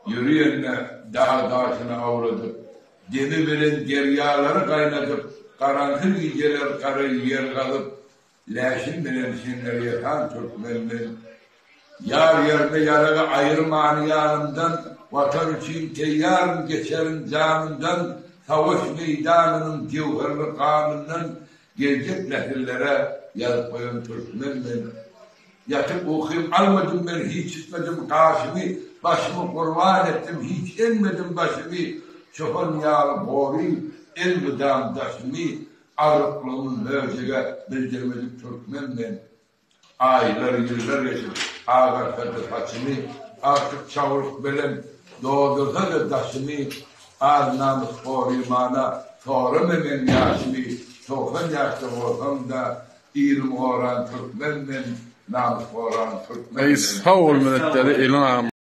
Ýörýände dag daşyny awladyp, Demi bilen derýalary gaýnadyp, Garaňky gijeler gara ýer gazyp, Läşim bilen seňňer ýasan türkmen men. Ýar ýerde ýaragy aýyrmany ýanymdan, Watan üçin teýýaryn geçerin janymdan, Savaş meýdanynyň jöwherli ganyndan Geljek nesillere ýazyp goýan türkmen men. Ýatyp ukym almadym men hiç çytmadym gaşymy, Başymy gurban etdim hiç eňmedim başymy, Çopan ýaly gory elmydam daşymy, Arryklygymy möjege bildirmedik türkmen men. Aýlar, ýyllar geçip, agarsa-da saçymy, Artyk çawluk bilen doldursa-da daşymy, Ar-namys gorymana sorama meň ýaşymy, 90 ýaşda bolsam-da, ilim goran türkmen men, Namys goran türkmen men. Sag bol Medet däde eliň agam.